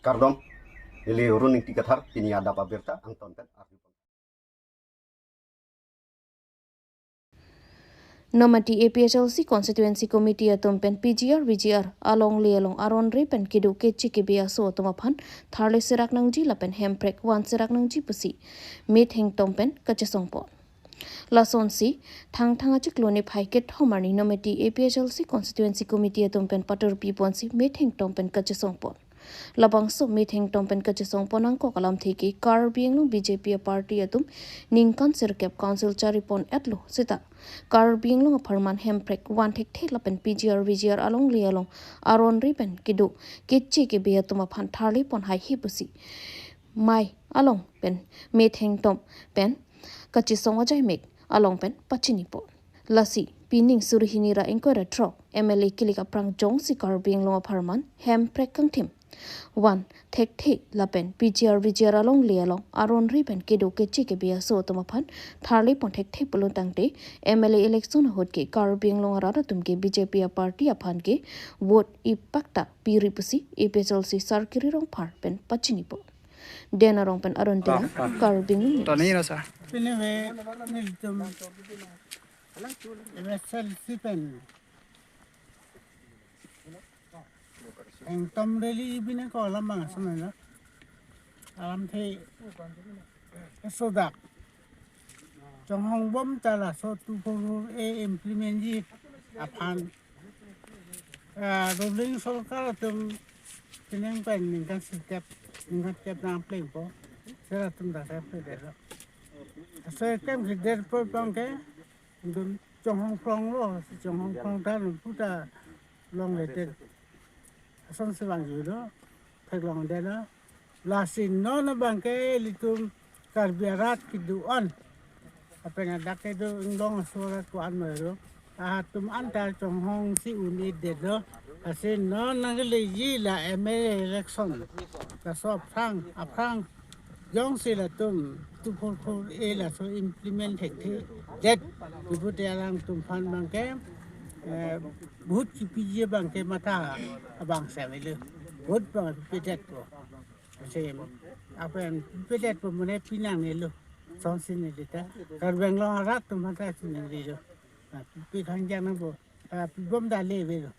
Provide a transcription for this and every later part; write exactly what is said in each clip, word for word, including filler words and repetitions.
Kardom, neli Run Ingti Kathar, pini adap abirta angton pen arju. Nomati A P H L C Constituency Committee atum pen P G R V G R alongle along aron ri pen kedo keche kebe aso atum aphan tharle serak nangji lapen hemprek van serak nangji pusi metheng tom pen kachesongpon. Lasonsi, Thangthang achiklo niphai kethom arni Nomati A P H L C Constituency Committee atum pen patur piponsi metheng tom pen kachesongpon. Labangso metheng tom pen kachesongpon angkok alamthe ke Karbi Anglong B J P a party atum ningkan sirkep council charipon etlo seta Karbi Anglong apharman hemprek van thekthe lapen P G R V G R alongle along aron ri pen kedo keche kebe atum aphan tharlepon haihe pusi mai along pen metheng tom pen kachesong ajaimek along pen pachinipon. Lasi, pining suri hini ra ingkoi ra throk M L A kilik aphrang jongsi Karbi Anglong apharman hemprek kangthim van thekthe lapen P G R V G R alongle along aron ri pen kedo keche kebe aso atum aphan tharlepon thekthe pulo tangte M L A election ahut ke Karbi Anglong arat atum ke B J P a party aphan ke vote ipakta piri pusi A P H L C Sarkiri Rongphar pen pachinipon. Den Arong pen Arun Teron, Karbi Anglong News. Tani rasa. Pini ve nelitum M S L C pen engtom rally bine ko alam bang asam na. Alamthe sodak chonghong bom ta laso two four four A implement ji aphan, ah, ruling sorkar atum pining pen ningkan sirkep, ningkan kep nangplengpo. Sera atum dak kep delo. So kep si derpo abang ke dun chonghong phlonglo, chonghong phlong ta dun puta longle te. Asonsi vangjuilo, theklong detlo. Lasi non abang ke ilitum Karbi arat kedo-an, lapen ladak kedo inglong aso arat ko-an melo. Atum anta chonghong si un-edetlo. Lasi non nangkeleji la M L A election. Laso aphrang, aphrang jongsi latum two four four A laso implement thekthedet pute alangtum aphan abang ke, eh, vote kipiji abang ke matha abang si avelo. Vote abang pipedetpo. Lasi aphan pipedetpo mane pi nangnelo. Sonsi neli ta Karbi Anglong arat atum aphan ta si nangnelo. Ah, pi khang jang nangpo. Ah, pibom dale avelo.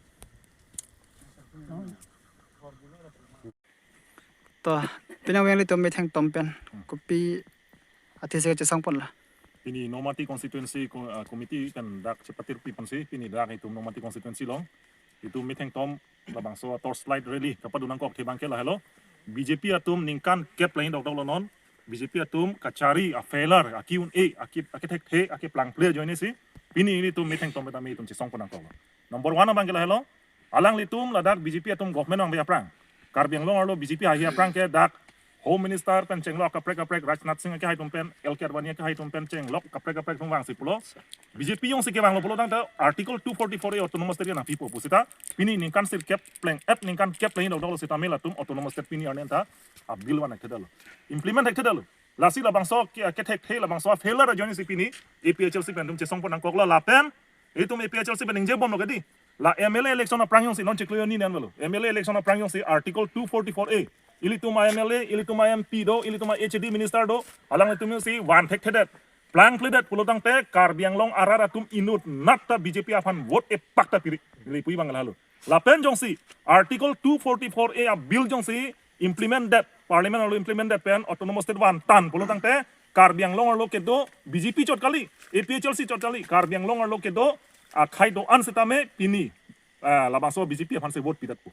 To, pini ilitum metheng tom pen kopi athe si kachesongpon la? Pini Nomati Constituency Co-, ah, Committee pen dak chepatir piponsi, pini dak itum Nomati Constituency along itum metheng tom labangso torchlight rally kapadun angkok athe abang ke lahelo. B J P atum ningkan kep lain dokdoklo non. B J P atum kachari a failure, aki un-e, aki, aki thekthe, aki plangple ajoinesi pini ilitum metheng tom pen tame itum chesongpon angkoklo. Number one abang ke lahelo. Alanglitum ladak B J P atum government vangve aphrang, Karbi Anglong arlo B J P haihe aphrang ke dak Home Minister pen chenglok kaprek kaprek Rajnath Singh akehai atum pen, L K Advani akehai atum pen chenglok kaprek kaprek atum vangsi pulo. B J P jongsi kevanglo pulo tangte Article two forty-four A Autonomous State nangpipo pu seta pini ningkan sirkep pleng-et ningkan kep lain dokdoklo seta melatum Autonomous State pini arni anta a bill van thekthedetlo. Implement thekthedetlo. Lasi labangso ke, kethekthe labangso failure ajoinesi pini A P H L C pen itum chesongpon angkoklo lapen itum A P H L C pen ningjebomlo kedi. La M L A election aphrang jongsi non chiklo ni nen velo. M L A election aphrang jongsi Article two forty-four A. Ilitum a M L A, ilitum a M P do, ilitum a H A D minister do. Alanglitum jongsi van thekthedet, plangpledet pulo tangte Karbi Anglong arat atum inutnat ta B J P aphan vote epakta piri. Neli pu abang lahelo. Lapen jongsi Article two forty-four A a bill jongsi implement det, Parliament arlo implement det pen Autonomous State vantan pulo tangte Karbi Anglong arlo kedo B J P chot kali, A P H L C chot kali, Karbi Anglong arlo kedo akhai do-an setame pini, ah, labangso B J P aphan si vote pidetpo.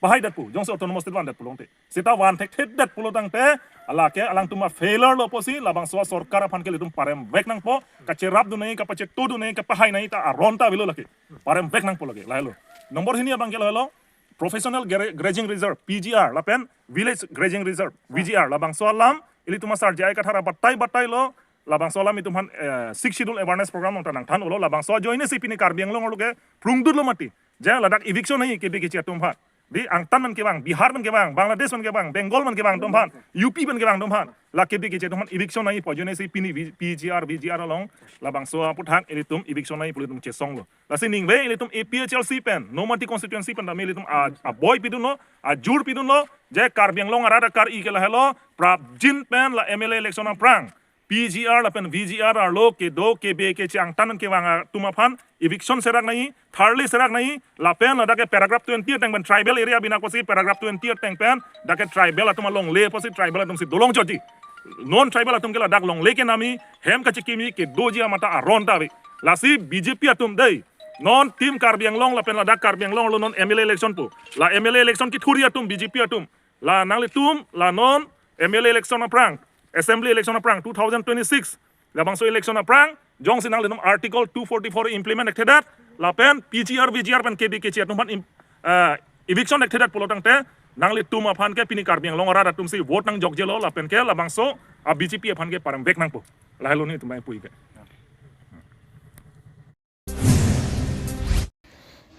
Pahaidetpo, jongsi Autonomous State vandet pulo tangte. Seta van thekthedet pulo tangte, lake alangtum a failure lo pusi, labangso sorkar aphan ke ilitum paremvek nangpo, kacherapdun nangji, kapachetodun nangji, kapahai nangji ta aron ta avelo lake. Paremvek nangpo lake, lahelo. Number hini abang ke lahelo, Professional Gra-, Grazing Reserve, P G R, lapen Village Grazing Reserve, V G R, labangso alam, ilitum asar J I Kathar batai batailo, labangso alam itum aphan, eh, Sixth Schedule Awareness Program along ta nangthanlo, labangso ajoinesi pini Karbi Anglong arlo ke phrungdutlo mati. Je ladak eviction nangji kebe keche atum aphan. Di angtan pen kevang, Bihar pen kevang, Bangladesh pen kevang, Bengal pen kevang atum aphan, U P pen kevang atum aphan, la K B K J atum aphan eviction nangji pu ajoine si pini V-, P G R, V G R along labangso aphuthak ilitum eviction nangji pu ilitum chesonglo. Lasi ningve ilitum A P H L C pen, Nomati constituency pen tame ilitum a, aboi pidunlo, ajur pidunlo, je Karbi Anglong arat akar-i ke lahelo, prapjin pen la M L A election aphrang P G R lapen V G R arlo kedo K B K J angtan pen kevang atum aphan eviction serak nangji, tharli serak nangji, lapen ladak ke paragraph twenty ateng pen tribal area bina kosi paragraph twenty ateng pen dak ke tribal atum alongle apotsi tribal atum si dolong jodi. Non tribal atum ke ladak longle kenamji, hem kachikimji, kedoji amatha aron ta ave. Lasi B J P atum dei, non Team Karbi Anglong lapen ladak Karbi Anglong arlo non M L A election pu. La M L A election kethurji atum B J P atum. La nanglitum, la non M L A election aphrang, Assembly election aphrang two thousand twenty-six, labangso election aphrang, jongsi nanglitum Article two forty-four implement ekthedet, lapen P G R, V G R pen K B K J atum aphan im-, eh, eviction ekthedet pulo tangte, nanglitum aphan ke pini Karbi Anglong arat atum si vote nangjokjelo, lapen ke labangso a B J P aphan ke paremvek nangpo. Lahelo nelitum pu ke.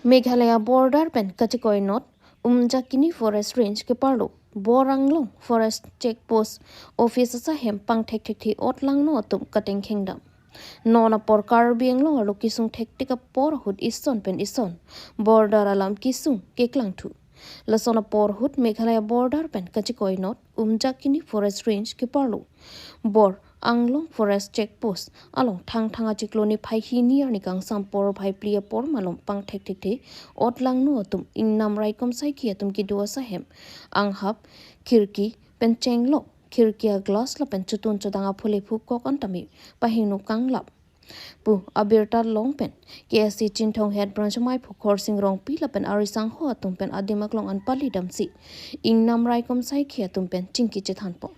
Meghalaya border pen kachekoi not Umjakini Forest Range keparlo Bor Anglong Forest Check Post office asahem pangthekthekthe ot langno atum katengkheng dam. Non apor Karbi Anglong arlo kesung thektik apor ahut ison pen ison border alam kesung keklangthu. Lason apor ahut Meghalaya border pen kachekoi not Umjakini Forest Range keparlo Bor Anglong Forest Check Post along Thangthang achiklo niphai hini arni kangsam porphai phli apor malom pangthekthekthe ot langno atum ingnam raikom saikhi atum kedo asahem anghap, khirki pen chenglok, khirki aglass lapen chotun chodang aphule phukok an tame pahingno kanglap pu abirta long pen K S A Chinthong Head Branch amaiphu Khorsing Rongpi lapen arisangho atum pen adim aklong an pali damsi ingnam raikom saikhi atum pen chingki chethanpon.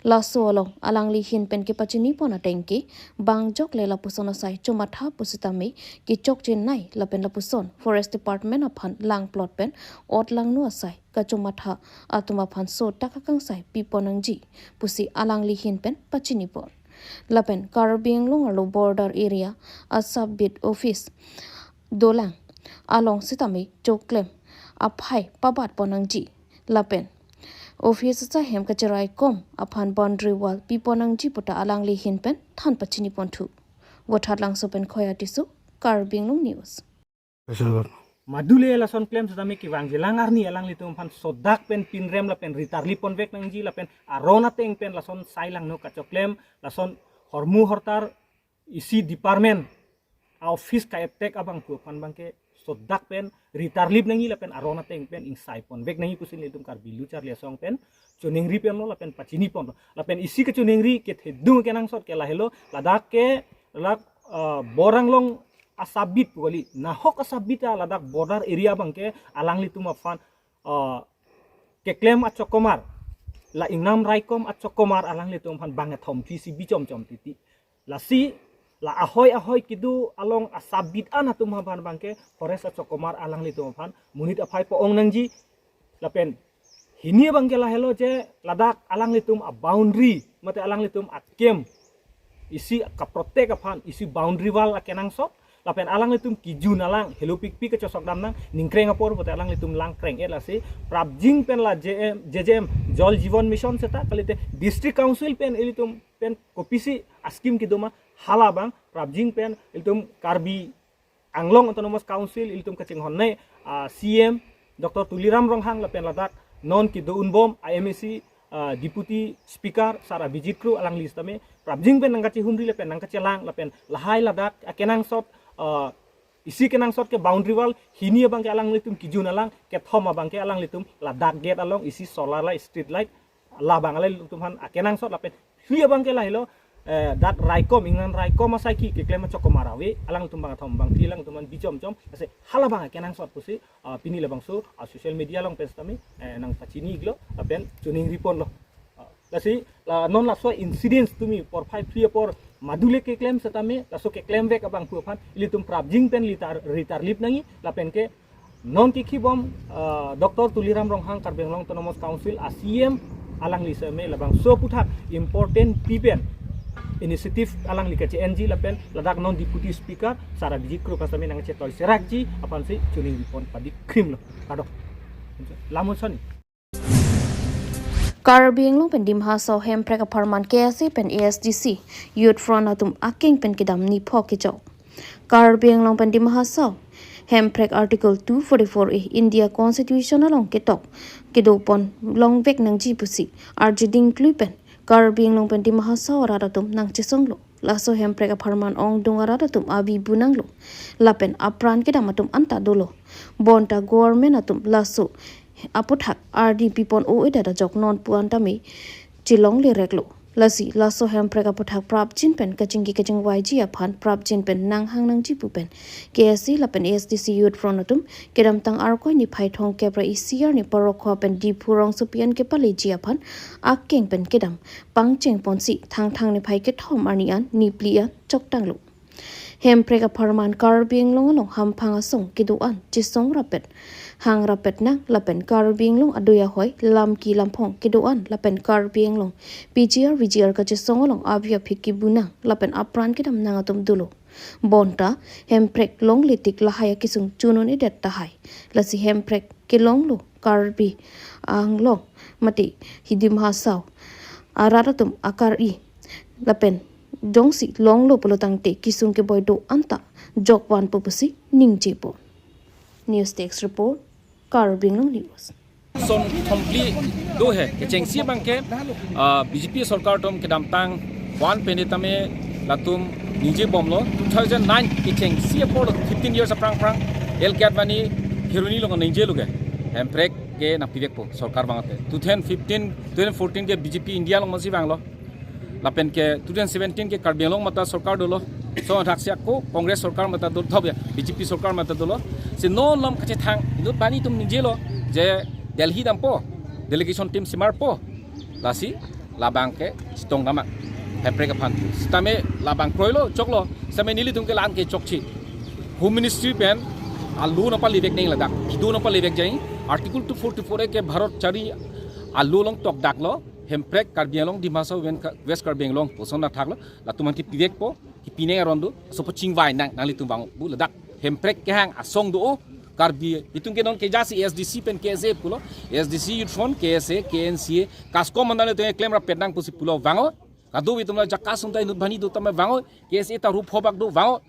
Laso along alangli ahin pen kepachinipon ateng ke bangjok le lapuson asai chomatha pusitame kechok chenai lapen lapuson Forest Department aphan langplot pen ot langno asai kachomatha atum aphan so taka kangsai pipon nangji pusi alangli ahin pen pachinipon. Lapen Karbi Anglong arlo border area a sub beat office dolang along sitame choklem aphai pabatpon nangji lapen office asahem kacheraikom aphan boundary wall pipon nangji puta alangli ahin pen than pachiniponthu. Vothatlangso pen Khoya Tisso, Karbi Anglong News. Madule lason klem sitame kevangjilang arni alanglitum aphan sodak pen pinrem lapen ritarlipponvek nangji lapen aron ateng pen lason sai langno kachoklem lason hormu hortar isi department a office ka-attack abangphu aphan abangke sodak pen ritarlip nangji lapen aron ateng pen ingsaiponvek nangji pusi nelitum Karbi Lo Charli Asong pen choningri ponlo lapen pachiniponlo. Lapen isi kachoningri kethedung kenangsot ke lahelo, ladak ke lak, ah, Bor Anglong a sub beat pu kali, nahok a sub beat a ladak border area abangke alanglitum aphan, ah, keklem achokomar, la ingnam raikom achokomar alanglitum aphan bang ethom thisi bichom chom titi. Lasi la ahoi ahoi kedo along a sub beat an atum aphan abangke forest achokomar alanglitum aphan monit aphai po-ong nangji. Lapen hini abangke lahelo je ladak alanglitum a boundary mate alanglitum a camp isi kaprotect aphan isi boundary wall akenangsot lapen alanglitum kejun alang helopikpik kachosok dam nang ningkreng apor pote alanglitum lang kreng-et lasi prapjin pen la J M, J J M Jal Jeevan Mission seta kalite District Council pen ilitum pen kopisi a scheme kedo ma hala abang prapjin pen ilitum Karbi Anglong Autonomous Council ilitum kachinghon ne, ah, C M Doctor Tuliram Ronghang lapen ladak non kedo-unbom a M A C, ah, Deputy Speaker Sar Abhijit Kro alangli sitame prapjin pen nangkachehumri lapen nangkachelang lapen lahai ladak akenangsot, ah, isi kenangsot ke boundary wall hini abangke alanglitum kejun alang, kethom abangke alanglitum ladak gate along isi solar light, street light labang alanglitum aphan akenangsot lapen phli abangke lahelo, eh, dak raikom, ingnam raikom asaikhi keklem achokomar ave, alangtum bang athom bang phli alangtum aphan bichom chom, ase hala abang akenangsot pusi, ah, pini labangso, ah, social media along pen sitame, eh, nangpachini-iklo, lapen choningri ponlo. Ah, lasi, la non laso incidents tumi porphai phli apor madule keklem sitame, laso keklemvek abangphu aphan, ilitum prapjin pen litar, ritarlip nangji, lapen ke non kikhibom, ah, Doctor Tuliram Ronghang Karbi Anglong Autonomous Council a C M alangli sitame labangso aphuthak important pipen initiative alangli kache-enji lapen ladak non Deputy Speaker Sar Abhijit Kro aphan sitame nangchetoi serakji aphansi choningri pon padi krimlo. Kardom. Lamuson. Karbi Anglong pen Dima Hasao hemprek apharman K S A pen A S D C Youth Front atum akeng pen kedam nipho kechok. Karbi Anglong pen Dima Hasao hemprek Article two forty-four A India Constitution along ketok kedopon longvek nangji pusi arjuding klui pen Karbi Anglong pen Dima Hasao arat atum nangchesonglo. Laso hemprek apharman ongdung arat atum avi bunanglo. Lapen apran kedam atum anta dolo. Bonta government atum laso aputhak ardi pipon o-edet ajok non pu-an tame chelongle reklo. Lasi laso hemprek aputhak prapjin pen kachingki kachingvaiji aphan prapjin pen nanghang nangji pu pen K S A lapen A S D C Youth Front atum kedamtang Arkoi niphai thomkep ra isi arni Parokhowa pen Diphu rongsopi an kepaleji aphan akeng pen kedam pangcheng ponsi Thangthang niphai kethom arni an nipli an choktanglo. Hemprek apharman Karbi Anglong along hamphang asong kedo-an chesong rapet, hang rapet nang lapen Karbi Anglong adoi ahoi lamki lamphong kedo-an lapen Karbi Anglong P G R V G R kachesong along avi aphi kebu nang lapen apran kedam nang atum dolo. Bonta hemprek longle tik lahai akesung chun un-edet tahai. Lasi hemprek kelonglo Karbi Anglong mate hi Dima Hasao arat atum akar-i lapen jongsi longlo pulo tangte kesung keboi do anta jokvan po pusi ningjepo. News Desk Report, Karbi Anglong News. Son thomphli do he, kechengsi abangke, ah, B J P sorkar atum kedamtang one pen tame latum ningjebomlo, two thousand nine kechengsi apor fifteen years aphrang aphrang, L K Advani Kheroni along ningjelo ke, hemprek ke nangpivekpo sorkar vangte. Two thousand fifteen, twenty fourteen ke B J P India along masi vanglo. Lapen ke two thousand seventeen ke Karbi Anglong mata sorkar dolo. So thak siak ko Congress sorkar mata dolo, thop ya, B J P sorkar mata dolo. Si non lom kachethang, inut bani atum ningjelo je Delhi dampo, delegation team simarpo. Lasi labang ke chetong dam-a hemprek aphan. Sitame labang kroilo, choklo. Sitame nelitum ke la-an ke chokche. Home Ministry pen a-law nangpalevek nang ladak. Kedo nangpalevek jai. Article two forty-four A ke Bharat chari a-law along tokdaklo. Hemprek Karbi Anglong, Dima Hasao pen Ka-, West Karbi Anglong puson nangthaklo. Latum aphan kepivekpo, kepi nang aron do, laso apot chingvai nang, nanglitum vangpo ladak. Hemprek kehang asong do, o Karbi, itum ke non ke jasi A S D C pen K S A pulo, A S D C Youth Front, K S A, K N C A, KASCO mandan itum klem rapet nang pusi pulo vango. Kadokave itum la jaka sungta inut bani do tame vango, K S A ta rup hobak do vango.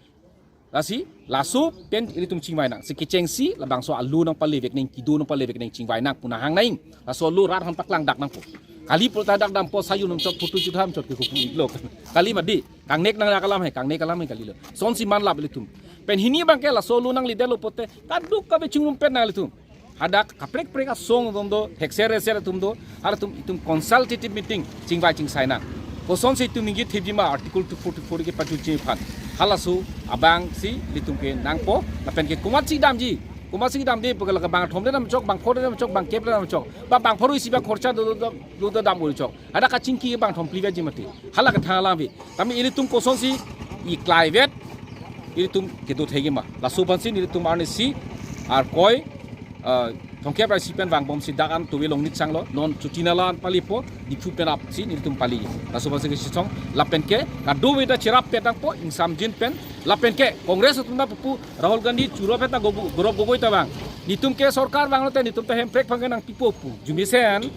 Lasi, laso pen ilitum chingvai nang. Si kechengsi, labangso a-law nangpalevek nang, kedo nangpalevek nang chingvai nang pu nang hang nang. Laso a-law rat aphan paklang dak nangpo. Kali pulote dak dampo, sayu nangchot, photo chot ham chot ke kopu iklo. Kali mati, kangnek nang alam he, kangnek alam he kalilo. Sonsi manlap ilitum. Pen hini abangke laso a-law nangledetlo pulote, kadokave chingrum pen nang ilitum. Hadak kaprek kaprek asong atum do, thekser reser atum do, halatum itum consultative meeting chingvai chingsai nang. Kosonsi itum ningje thipji ma Article two forty-four ke pachunji aphan. Halaso abangsi ilitum ke nangpo, lapen ke komatsi damji, komatsi damde pu ke la bang thomle damchok, bang phongle damchok, bang keple damchok, ba bang pharo isi ba khorcha do do do, do dam-oi chok. Hadak kachingki bang thomphli veji mati. Hala kethang alam vi. Tame ilitum kosonsi iklai vet, ilitum kedo thegi ma. Laso aphansi ilitum arnisi Arkoi, ah, thomkep ra isi pen vangbomsi dak an tuve longnit sanglo, non chuti nala an palipo, Diphu pen apsi ilitum pali. Laso aphansi kechesong, lapen ke, kadokave ta cherap pet nangpo, ingsamjin pen, lapen ke, Congress atum ta pupu, Rahul Gandhi, churop ta Gogo-, Gaurav Gogoi ta vang. Nitum ke sorkar vanglote, nitum ta hemprek aphan ke nangpipo pu. Arjumesen,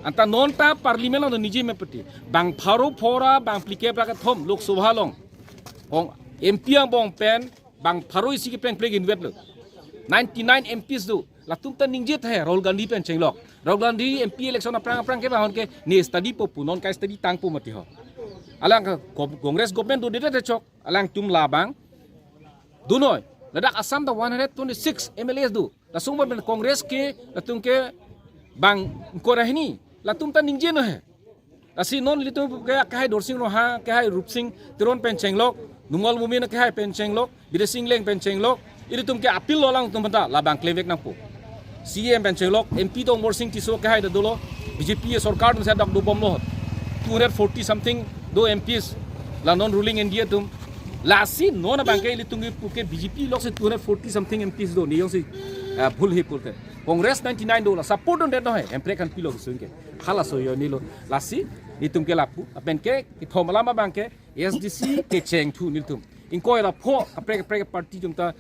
anta non ta parliament along ningje me pati. Bang pharo phongo ra, bang phlikep ra kethom, Lok Sabha along. Kong M P angbong pen, bang pharo isi ke plengple invetlo. Ninety-nine M Ps do. Latum ta ningje tahai, Rahul Gandhi pen chenglok. Rahul Gandhi M P election aphrang aphrang ke banghon ke ne study po pu, non ka study tangpo mati ho. Alang ke Cong-, Congress government dodede chok, alangtum labang dunoi. Ladak Assam ta one hundred twenty-six M L As do. Laso angbong pen Congress ke, latum ke bang ingkoi ra hini. Latum ta ningje no he. Lasi non ilitum ke kehai Dorsing Ronghang, kehai Rupsing Teron pen chenglok, Numal Momin kehai pen chenglok, Bidya Sing Engleng pen chenglok, ilitum ke appeal lo alangtum aphanta labang klemvek nangpo. C E M pen chenglok, M P ta Amarsing Tisso kehai ta dolo, B J P sorkar atum si dak dobomlo. Two hundred forty something do M Ps, la non ruling N D A atum. Lasi non abangke ilitum ke puke B J P loksi two hundred forty something M Ps do, ne jongsi, ah, bhul he pulote. Congress ninety-nine do, la support dunde no he, hemprek aphan pilo kesung ke. Halaso ajoine lo, lasi, ilitum ke lapu, lapen ke, kethom alam abangke, A S D C kechengthu nelitum. Ingkoi ra pho, kaprek kaprek party atum ta,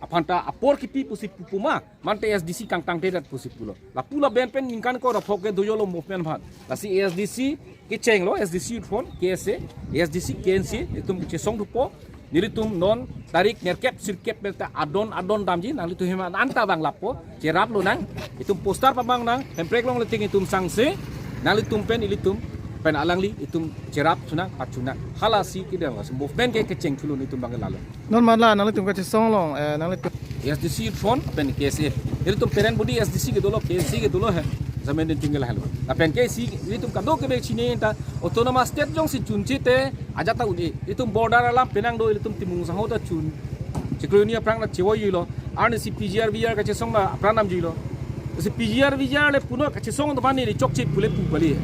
Aphanta apor kipi pusi pu puma, mate A S D C kangtangtedet pusi pulo. Lapu lapen pen ningkan kre-phongo ke dojolo movement aphan. Lasi A S D C kechenglo, A S D C Youth Front, K S A, A S D C, K N C, itum chesong thupo, nelitum non tarik nerkep sirkep meta adon adon damji, nanglitum hem anta bang lapo, cherap lonang, itum poster pabang nang, hemprek longle ting itum sangse, nanglitum pen ilitum, pen alangli, itum cherap chunang, pachunang. Halasi kedeng, lasi movement ke kecheng thulo nelitum bang lalo. Non mala nanglitum kachesong along, eh, nanglitum A S D C Youth Front pen K S A. Ilitum parent body A S D C kedolo, K S A kedolo he. Jamin din tinggal halo. Lapen K S A ilitum kado kebe chini ta autonomous state jongsi chunche te ajat ta un-e. Ilitum border alam penang do, ilitum Timung Sangho ta chun. Chiklo hini aphrang ta chevoilo. Arnisi P G R V G R kachesong ma apran namjuilo. Si P G R V G R le punoi kachesong do mani chokche pule pu kali.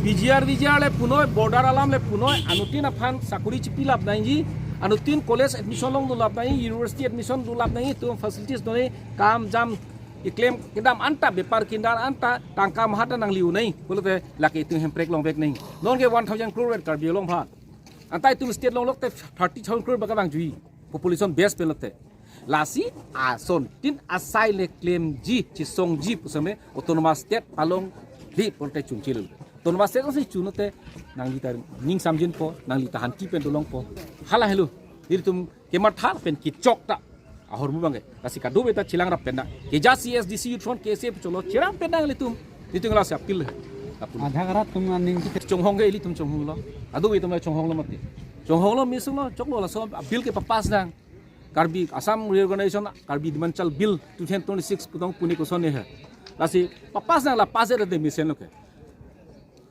P G R V G R le punoi, border alam le punoi, anuttin aphan sakuri chipilap nangji, anuttin college admission longdunlap nangji, university admission dunlap nangji, itum facilities do nangji, kam jam keklem kedam anta, bepar kindar anta, tangka mahat nangli-un nangji pulote lake itum hemprek longvek nangji. Non ke one thousand crore vet Karbi Anglong aphan. Anta itum state longlok te thirty thousand crore baka bang jui. Population base pen lote. Lasi asontin asai le klemji, chesongji pu seme autonomous state palongli pulote chunchil. Autonomous state si chunote nangli ta ning samjinpo, nangli ta hanti pen dolongpo. Hala helo. Ilitum kematha pen kechok ta ahormu bang ke. Lasi kadokave ta chelang rap pen nang. Kejasi A S D C Youth Front K S A pu cholo chelang pen nang ilitum. Ilitum lasi appeal. Appeal. Adha karat tum aning. Chonghong ke ilitum chonghonglo. Kadokave itum chonghonglo mati. Chonghonglo, misonglo, choklo, laso bill ke papass nang. Karbi Assam Reorganization, Karbi Demanchal Bill two thousand twenty-six kutong puni koson ne he. Lasi papass nang, la pass ere de mesen lo ke.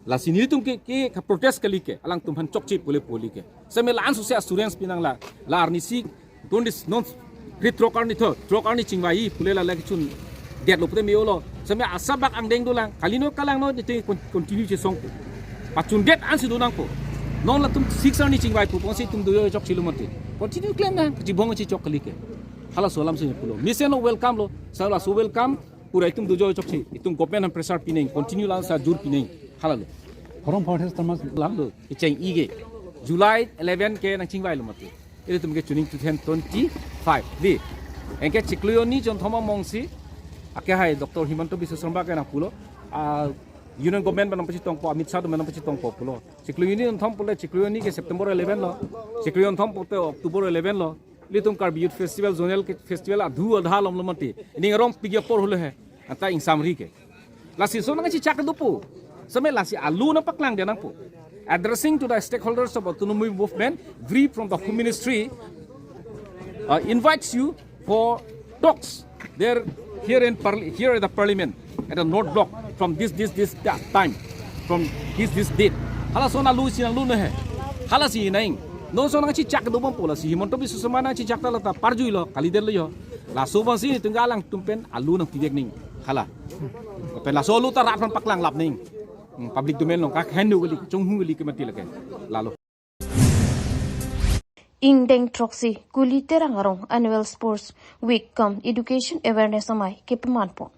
Lasi nelitum ke, ke, ke protest kali ke, alangtum aphan chokche pule pule ke. Seme la-an suse assurance pinang la, la arnisi, twenty, non, kre-throk arni tho, throk arni chingvai pule la lake chundetlo pute me-olo. Seme asabak angdeng dolang, kalino kalangno nelitum kon-, continue chesongpo. Pachundet ansi donangpo. Non latum six arni chingvai pu ponsi itum dojo chokchelo mati. Continue klem nang, kachibong chechok kali ke. Halaso alam si pulo. Mesen lo welcome lo, sala so welcome, pura itum dojo chokche, itum government aphan pressure pi nangji, continue la-an sa jur pi nangji. Halalo. Forum Forest Thomas. Lamlo, kecheng-i ke. July eleven ke nangchingvailo mati. Ilitum ke chuning two thousand twenty-five. Di. Anke chiklo hini jonthom among si, ake hai Doctor Himanta Biswa Sarma ke nangpulo. Ah, Union Government pen nangpachitongpo, Amit Shah pen nangpachitongpo pulo. Chiklo hini jonthom pule, chiklo hini ke September eleven lo. Chiklo jonthom pute October eleven lo. Ilitum Karbi Youth Festival, Zonal ke-, Festival adhu adha lomlo mati. Ining arong pigi apor hule he. Anta ingsamri ke. Lasi so nangchichak dopo. Seme lasi alu nangpaklang de nangpo. Addressing to the stakeholders of autonomy movement, brief from the Home Ministry, uh, invites you for talks there, here in Parli-, here at the Parliament, at the North Block, from this, this, this, that time, from this, this date. Halaso alu si nanglu ne he. Halasi nang. Non so nangchichak dobompo, lasi Himanta Biswa Sarma nangchichak ta la ta parjuilo, kalidetlo ho. Laso abang si nelitum ke alangtum pen alu nangpivek nangji. Hala. Pen laso alu ta rat aphan paklang lap nangji. Hmm, public domain along kakhenu kali, chonghong kali ke mati lake. Lalo. Ingdeng throksi Kuli Terang arong Annual Sports Week cum Education Awareness amei kepamanpon.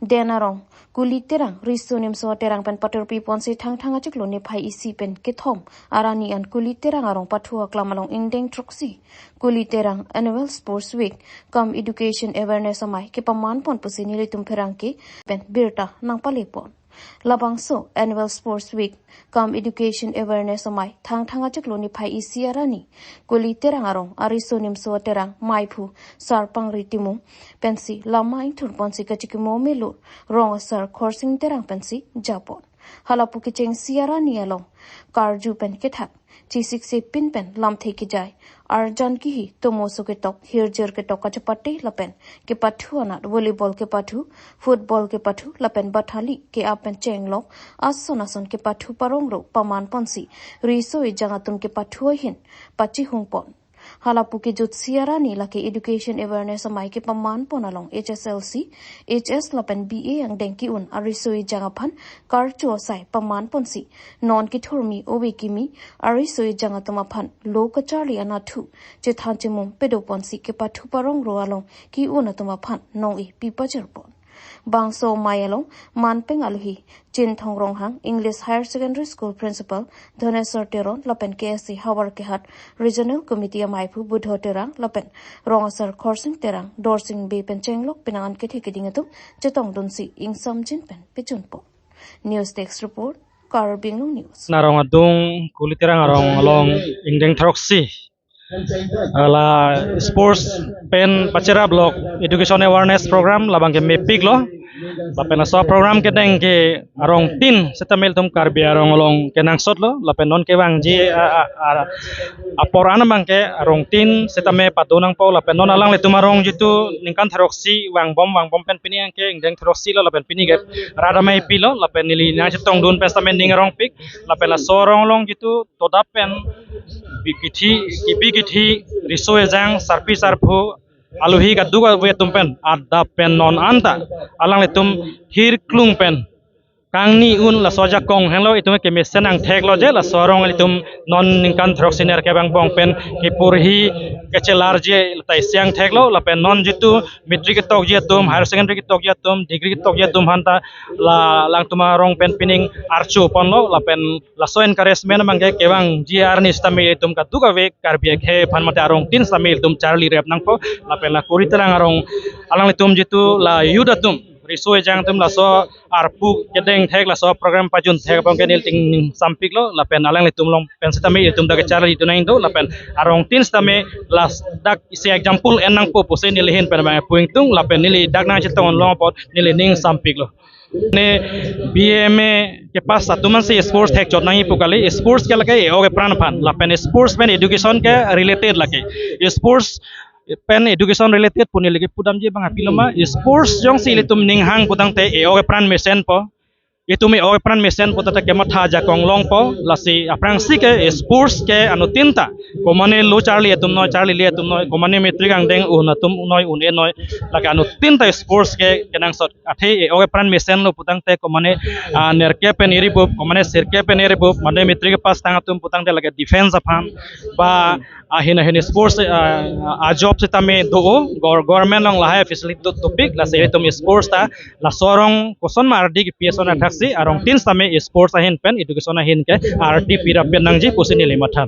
Den arong Kuli Terang, Riso Nimso Terang pen paturpi ponsi Thangthang achiklo niphai isi pen kethom arni an Kuli Terang arong pathu aklam along ingdeng throksi Kuli Terang Annual Sports Week cum Education Awareness amei kepamanpon pusi nelitum pherangke pen birta nangpalepon. Labangso Annual Sports Week cum Education Awareness amei Thangthang achiklo niphai isi arni Kuli Terang arong Ariso Nimso Terang, meiphu Sar Pangri Timung pensi lama ingthurponsi kachikimo melo rong asar Khorsing Terang pensi japon. Halapu kechengsi arni along karju pen kethak chisiksepin pen lamthe kejai, arjan kihi, tomoso ketok, hirjir ketok kachepate lapen kepathu anat volleyball kepathu, football kepathu lapen bathali ke-ap pen chenglok ason ason kepathu parongro pamanponsi riso ejang atum kepathu ahin pachihungpon. Halapu kejutsi arni lake Education Awareness amei kepamanpon along H S L C, H S lapen B A angdeng ki-un ariso ejang aphan karcho asai pamanponsi non kethurmi ove kimi ariso ejang atum aphan lo kacharli anatthu chethan chemum pedoponsi kepathu parongro along ki-un atum aphan nong-e pipajirpon. Bangso amei along manpeng alohi Chinthong Ronghang, English Higher Secondary School Principal Dhaneswar Teron lapen K S A Howraghat Regional Committee amaiphu Budho Terang lapen Rong Asar Khorsing Terang, Dorsing Bey pen chenglok penang an kethe keding atum chetongdunsi ingsamjin pen pechunpo. News Desk Report, Karbi Anglong News. Narong adung Kuli Terang arong along ingdeng throksi ala sports pen pacheraplok education awareness program labang ke mepiklo. Lapen laso program kedeng ke arong tin setame ilitum Karbi arong along kenangsotlo. Lapen non kevangji a, a, a, apor an abang ke arong tin setame pado nangpo. Lapen non alanglitum arong jitu ningkan throksi vangbom vangbom pen pini abang ke ingdeng throksi lo, lapen pini ke rat amei pilo, lapen neli nangchetongdun pen setame ning arongpik. Lapen laso arong along jitu todap pen bi kithi, kibi kithi, riso ejang, sarpi sarpo, alohi kadokave atum pen adap pen non anta alanglitum thirklung pen kangni un laso ajakong henlo. Itum kemesen angtheklo je laso arong ilitum non ningkan throksi nerkep angbong pen kepurhi kechelarji ta isi angtheklo. Lapen non jitu matric ketokji atum, higher secondary ketokji atum, degree ketokji atum aphanta la alangtum arong pen pining archo ponlo. Lapen laso encouragement abang ke kevangji arni setame ilitum kadokave Karbi akhei aphan mate arong tin setame ilitum charlirep nangpo. Lapen la Kuli Terang arong alanglitum jitu la youth atum, riso ejang atum laso arpu kedeng thek laso program pajun thek abang ke neli ning sampiklo. Lapen alanglitum along pen setame ilitum dak kecharlidun nangji do. Lapen arong tin setame ladak isi example en nangpo pusi neli ahin pen abang pu ingtung. Lapen neli dak nangchetong long apot neli ning sampiklo. Ne B A M A kepass atum ansi sports thekchot nangji pu kali. Sports ke lake e-ok epran aphan. Lapen sports pen education ke related lake. Sports pen education related pu neli kepudamji abang apiloma. Sports jongsi ilitum ninghang putangte e-ok epran mesenpo. Itum e-ok epran mesenpo tangte kematha ajakong longpo. Lasi aphrangsi ke sports ke anuttin ta komane lo charli atum noi, charlile atum noi, komane matric angdeng un atum noi, un-e noi, lake anuttin ta sports ke kenangsot. Athe e-ok epran mesenlo putangte komane, ah, nerkep pen iribup, komane sirkep pen iribup, mane matric pass tang atum putangte lake defense aphan ba ahin ahin sports, ah, a job setame do, gor-, government along lahai facility do, dopik. Lasi itum sports ta laso arong kosonma ardi kepi ason athaksi arong tin setame sports ahin pen education ahin ke ardi pirap pen nangji pusi neli matha.